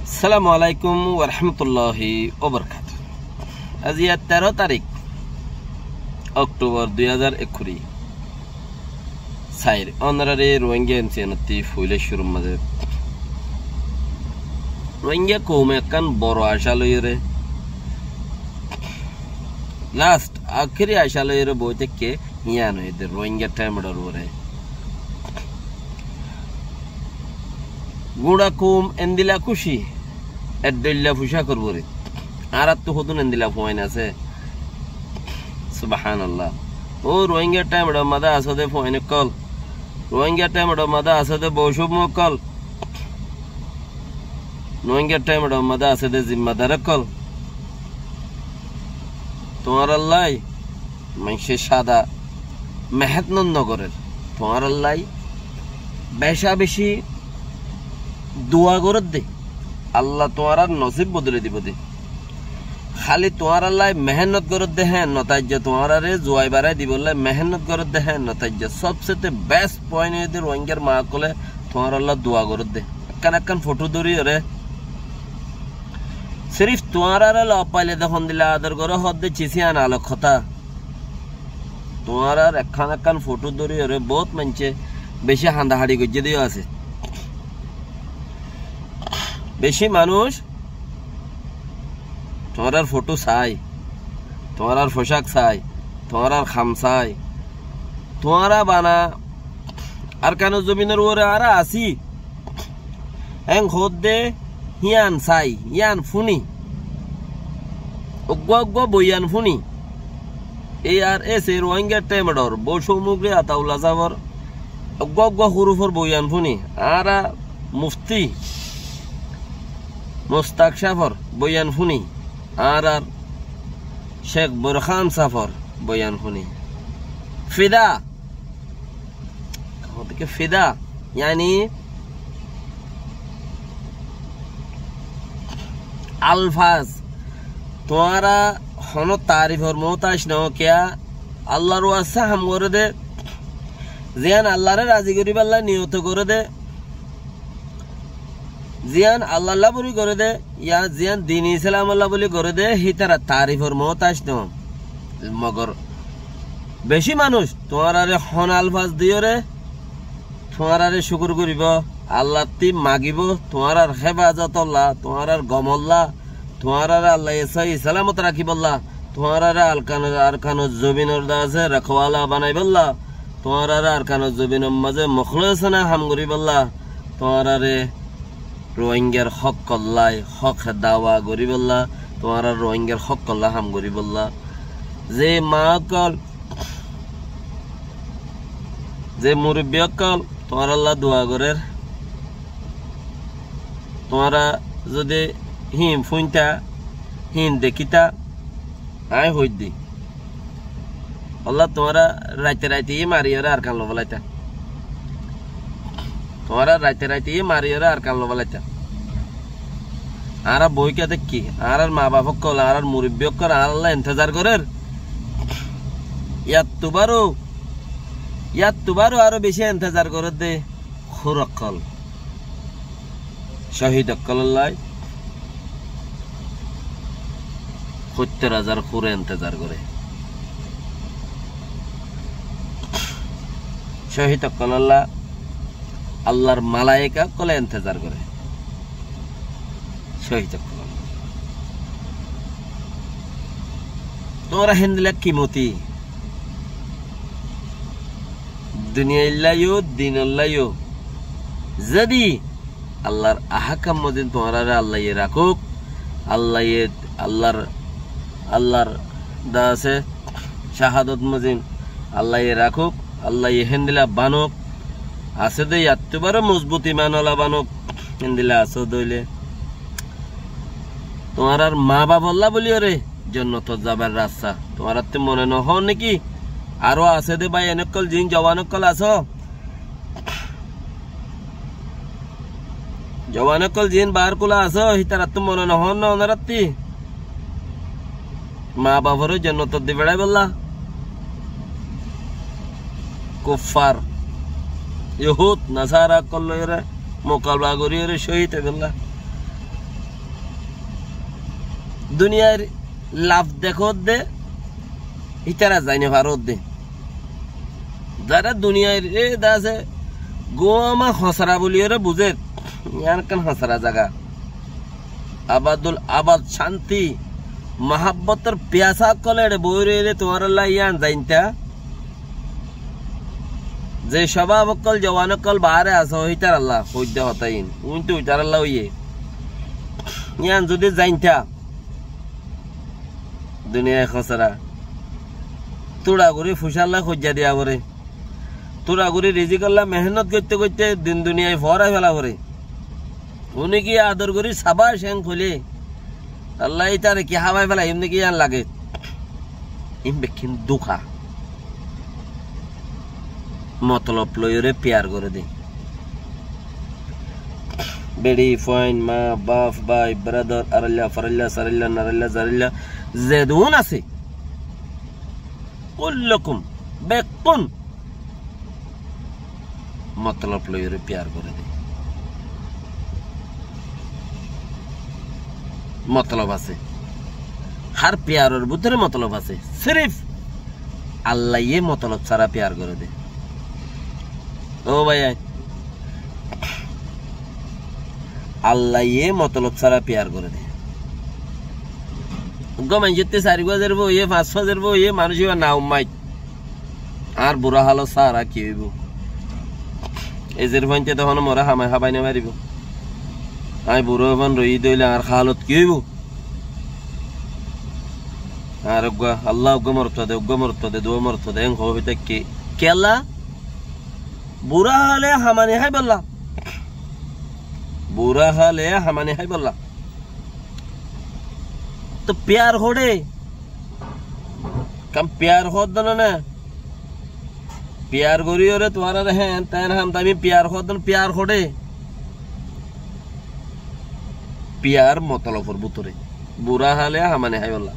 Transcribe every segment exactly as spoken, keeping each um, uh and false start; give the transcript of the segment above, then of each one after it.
Assalamu alaikum warahmatulláhi wabarakátuhu. Aijja teró tarík Oktobor dui házar ekkuri. Sair, ónorare Rohingya M C N ottú foila cúrur mazé Rohingya koume ekkán boro acá loiyóre, last, akéri acá loiyóre boi táikke, yián óilde Rohingya Time Out or uore. Gura koum endilla kúci, eddoilla fucá gorí. Añárattú hodún endilla fuain asé. Subhanallah. Ó Rohingya Time Out or mazé asó de fuain ókkol. Rohingya Time Out or mazé asó de bou cómuk ókkol. Rohingya Time Out or mazé asó de zimmadar ókkol. Tuáñrallá maincé cáda mehénnot no gorér. Tuáñrallá becá becí dua gorédde. Allah tuáñrar nosib bodoli dibou de. Háli tuáñrallá mehénnot gorédde hé, no táijja tuáñrare zuai barái dibollá mehénnot gorédde hé, no táijja. Sobsete best point óilde Rohingyar maa ókkole tuáñrallá dua gorédde. Ekkán ekkán fothó dóriyoré sirif tuáñrare lof faile de hondilla ador goré hoódde cisí yián alok hotá. Tuáñrar ekkán ekkán fothó dóriyoré bout maincé becí handa haçi goijjé de yó asé. Becí manúic tuáñrar fothó sai, tuáñrar focák sai, tuáñrar ham sai, tuáñra bana Arkanor zobinor uore añára así. Eén hoódde híyan sai, híyan fúni. Uggúa uggúa boiyan fúni. E ar ese Rohingya Time Out or, bou cómuk re Ataulla sáfor, uggúa uggúa hurufor boiyan fúni. Añára mufti Mustak sáfor boiyan fúni. Añárar Cék Burhán sáfor boiyan fúni. Fida. Hoódde ki fida, yani alfaz. Tuáñra honó taarifor muhtáj no, kiyá? Allar wasta ham goré de, ziyán Allaré razi goríballá niyot goré de, ziyán Allallá buli goré de, ya ziyán din Islamollá buli goré de, hítara taarifor muhtáj no. Mogor becí manúic tuáñrare hon alfaz diyoré tuáñrare cúkur goríbou, Allattú magibóu, tuáñrar héfazotollá, tuáñrar gomollá, tuáñrare Allaye sóhi salamot rakíbollá, tuáñrare Alkanor, Arkanor zobinor dase rakhwala banaibólla, tuáñrare Arkanor zobinor mazé mukhlísana ham goríbollá, tuáñrare Rohingyar hókkollá, hókke dawa goríbollá, tuáñrar Rohingyar hókkollá ham goríbollá. Ze maa ókkol, ze murubbi ókkol tuáñrallá dua gorér, tuáñra zodi híin fúinta, híin dekíta, aññí hoóidde. Ólla tuáñra raite raite yí mariyoré Arkan lofélaita. Tuáñra raite raite yí mariyoré Arkan lofélaita. Añára boói kiyá táikki, añárar maa baf ókkol, añárar murubbi ókkol añárálla entezar gorér. Yáttu báro, yáttu báro aró bicí entezar gorédde húr ókkol. Cóhid ókkolóllai hóttor házar húre entezar goré. Cóhid ókkolólla Allar malaika ókkole entezar goré. Cóhid ókkolólla. Tuáñra héndilla kimoti. Duniyaillá yó, dinollá yó. Zodi Allar ahákam mozin tuáñráre Allaye rakók, Allaye, Allar, Allar dase cáhadot mozin Allaye rakók, Allaye héndilla banók, asé de yáttu baró mozbut iman ola banók, héndilla asó de óile tuáñrár maa bafollá bóliyoré jonnotot zabar rasta tuáñráttu mone nohó néki? Aró asé de báiyain ókkol, ziín zowan ókkol asó, zowan ókkol ziín baárkula asó, hítarattú mone nohó né onoráttu? Maa baforé jonnotot di feçáibollá. Kuffar, yohud, nasára ókkol loiyóre mukabela goríyoré cóhid óibollá. Duniyair laf dekódde, ítara zai nofaródde. Zará duniyair e dase gúama hosara buliyóre buzér, yián ekkán hosara zaga. Abadul abad cánti, muhábbotor piyasa ókkol eçe boói roiyé de tuáñralla yián zainta. Ze cóbab ókkol, zuwan ókkol baáre asó, ítaralla hoóidde hotá iín. Uñtú ítaralla óiye. Yián zudi zainta, duniyai hosara. Túra gorí fucálla hoijja diya foré. Túra gorí rizíkolla mehénnot goitté goitté din duniyai foórai fela foré. Uní ki ador gorí sabác eén hoilé, Allah ítare ki hábai felaiyé, emne ki yián lage? Iín bekkín dúka. Motolob loiyóre piyar goré de. Beçi, fuain, maa, baf, bái, beradar, arailla, farailla, sarailla, narailla, zarailla, zedún asé. Kullukum, bekkún. Motolob loiyóre piyar goré de. Motolob asé. Hár piyaror bútore motolob asé. Sirif Allaye motolob sára piyar goré de. Ó bái, Allaye motolob sára piyar goré de. Uggúa maincótte sair fua zer fua óiye, fañs fua zer fua óiye, manúic íba naummáid. Añár burá hálot sára ki óibo? Ezer fuaintte de honó more hamai hábai nofaribó. Aññí burá óiban roiyí de óile añár hálot ki óibo? Añáre uggúa, Allah uggúa morot fade, uggúa morot fade, duwá morot fade, eén hoói táikki. Kiyólla? Burá hále hamani háibolla. Burá hále hamani háibolla. Toh piyar hoçé? Kam piyar hoódde no né? Piyar goríyore tuáñrare héen teén ham tami piyar hoódde no, piyar hoçé? Piyar motolofor bútore. Burá hále hamani háibolla.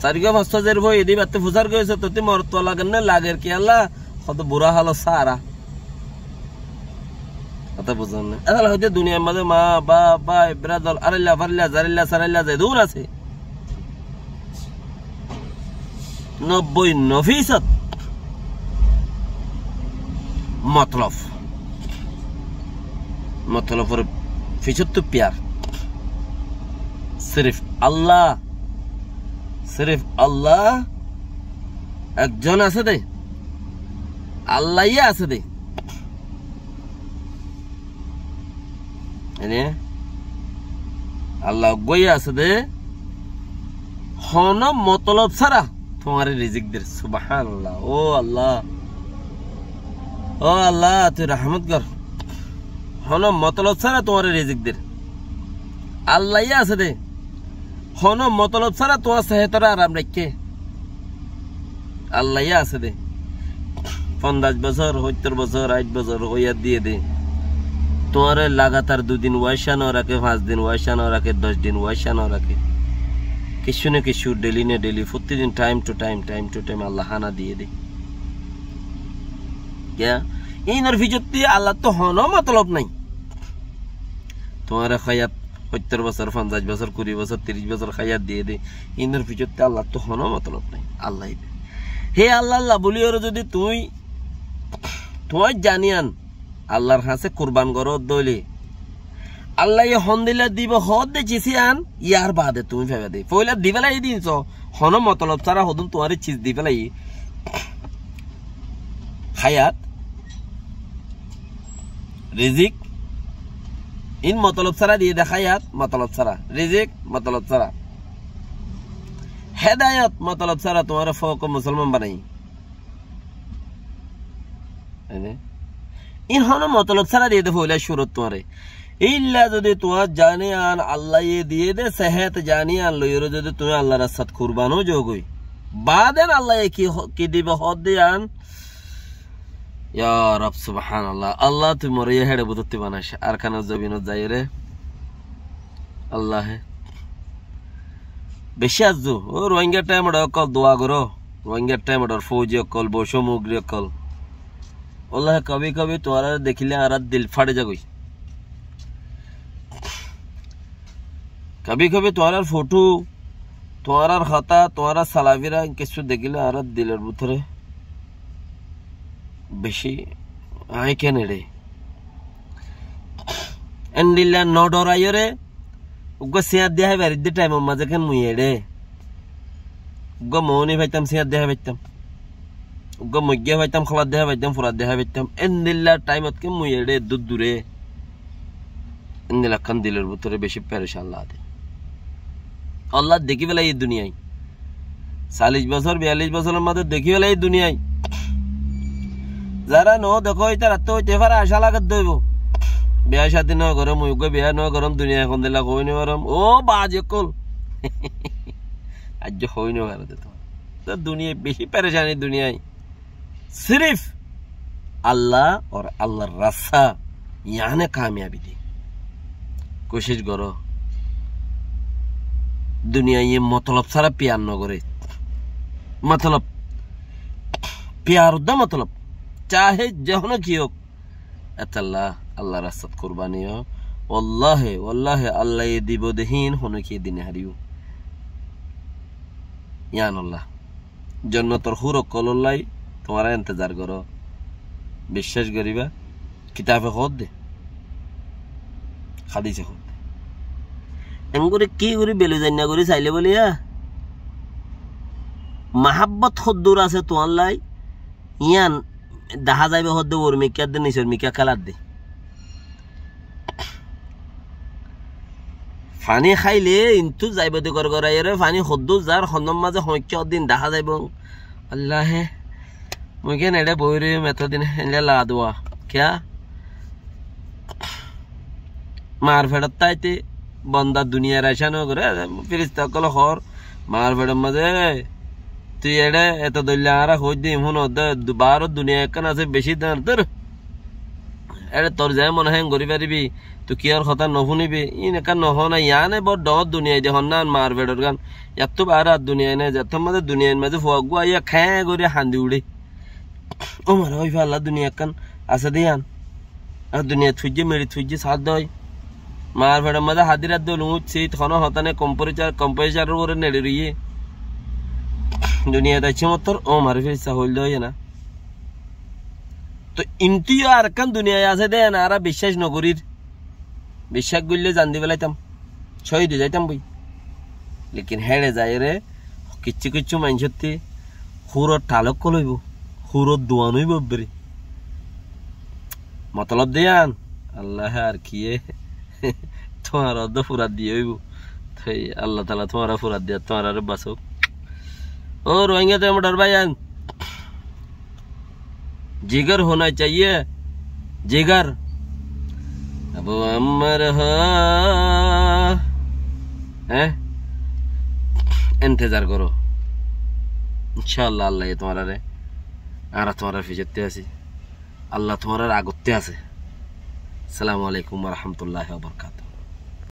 Sair gua fañs gua zer fua óiye de íbatte fusár goijjé, tottí morot fua lager né, lager kiyólla? Hoódde burá hálot sára. Hotá buzón né? Asóle hoódde duniyair mazé maa, baf, bái, beradar, arailla, farailla, zarailla, sarailla, zedún asé. Nobboi no fisót motolob. Motolofor fisóttu piyar. Sirif Allah. Sirif Allah ekzon asé de. Allaye asé de. Ene Allah uggúaye asé de, honó motolob sára tuáñre rizik der. Subhánallah. Ó Allah, ó Allah, tui rahmot gor. Honó motolob sára tuáñre rizik der. Allaye asé de, honó motolob sára tuáñr sehétore aram raikké. Allaye asé de. Fonzaic bosór, hóittor bosór, áit bosór, óiyar diyé de. Tuáñre lagatar dui din uáicca no raké, fañs din uáicca no raké, doc din uáicca no raké. Kiccú ne kiccú, dheli ne dheli, fottí din time to time, time to time Allah hána diyé de. Kiyá? Inor fisótti Allattú honó motolob nái. Tuáñre háyat hóittor bosór, fonzaic bosór, kuri bosór, tiríc bosór háyat diyé de, inor fisótte Allattú honó motolob nái. Allaye de. Hé Allah, Allah buliyóre zudi tuñí, tuáñr zan yián Allar hañsé kurban goró de óile, Allaye hondilla dibo hoódde cis yián, yar baade tuñí faiba de. Foóila di félaiye de iín soó, honó motolob sára hodún tuáñre cis di félaiye. Háyat, rizik, iín motolob sára diyé de, háyat motolob sára, rizik motolob sára, hédayot motolob sára, tuáñre fók musolman banaiyé. Ene? Iín honó motolob sára diyé de foóila cúrot tuáñre. Ílla zudi tuáñr zan yián Allaye diyé de, sehét zan yián loiyóre zudi tuñí Allar rastat kurban ói zogói, baaden Allaye ki ho-, ki dibo hoódde yián? Ya Rab, subhánallah. Allah, tui more yó héçe bútotti banaic. Arkanor zobinot zaiyóre. Allahe. Beci arzu. Ó Rohingya thaimor ókkol dua goró. Rohingya thaimor fouji ókkol, bocó mugri ókkol. Wallahi, kabi kabi tuáñrare dekíle añárar dil fári zagói. Kabi kabi tuáñrar fotó, tuáñrar hotá, tuáñrar salafira kessú dekíle añárar dilor bútore beci añí ken eçé. Endilla no dhoraiyóre, uggúa siñár dehái faridde thaimor mazé ken mui eçé. Uggúa moóni faitam, siñár dehái faitam. Uggúa moiggiya faitam, holat dehái faitam, furat dehái faitam. Endilla thaimot ken mui eçé, dúr dure. Endilla ekkán dilor bútore beci perecan lage de. Ólla dekí félaiye duniyai. Callic bosór, biyallic bosóror mazé dekí félaiye duniyai. Zará no dekó, ítarattú óite fare, acá lagedde óibo. Biya cádi no gorom, mui uggúa biya no gorom, duniyai hondilla hoi no farom. Ó bazi ókkol. Aijjó hoi no fare de tuáñra. Tó duniyai beci perecani duniyai. Sirif Allah or Allahr rasta, yáne kamiyabi de kucíc goró. Duniyaiye motolob sára piyar no goré. Motolob, piyar uddá motolob. Cahe zehón ki ók, etolla Allahr rastat kurbani ó. Wallahi, wallahi, Allaye dibo de hín honókiye di no faribó. Yían ólla. Jonnotor húr ókkolór lai tuáñra entezar goró. Biccác goríba, kitabe hoódde, hádise hoódde. Engorí ki gorí belu zainna gorí sailé bóliya, mahábbot hoddúr asé tuáñr lai, yían dahá zaibo hoódde, uor mikká de nisor mikká kélar de. Faní háile intú zaibo de gorgoraiyóre, faní hoddúr zar, honnúa mazé hoóñikka din dahá zaibo. Allahe, mui ken eçé boói roiyum etodin, héinle laduwa. Kiyá? Mar feçot táite bonda duniyair acá no goré, firista ókkole hoór, mar feçor mazé tui eçé eto doilla añára hoóidde, fúno de, du-, baáror duniya ekkán asé, beci dañr, dur. Eçé tor ze mone hoó en gorí faribi, tui kiyór hotá no fúnibi, iín ekkán no hoó na, yiáne bóut dhoóñr duniyai de honnán, mar feçor gán. Yattú baáre ar duniyai nái, zettór mazé duniyair mazé fua eggúa aiyá kheé gorí hañdi uçé. Ó mare, ói falla duniya ekkán asé de yián. Ar duniyait foijjé, meçit foijjé, saádde ói. Mar feçor mazé hadirat dol uñc sít, honó hotá nái, komporecar, komporecaror uore neçi roiyé. Duniyait aiccé mottor, ó mare, firista hoóilde óiye na. Toi intú yó arekkán duniyai asé de, yián añára biccác no gorír. Biccác goillé zan di félaitam, cóhid ói zaitam boi. Lekin héçe zaiyóre kiccú kiccú maincótti húror thal ókkol óibo, húror duan óibo ebbere. Motolob de yián, Allahe ar kiyé tuáñrare de furat diye óibo. Toi Allah taala tuáñrare furat diye, tuáñrare basouk. Ó Rohingya te mudar báiyain, जिगर होना चाहिए, जिगर। Abu Ammar ha, hé? Entezar goró. Incáallah, Allaye tuáñrare, añára tuáñrar fiçotte así. Allah tuáñrar agotte asé. Assalamu alaikum wa rahmatullahi wa barakatuhu.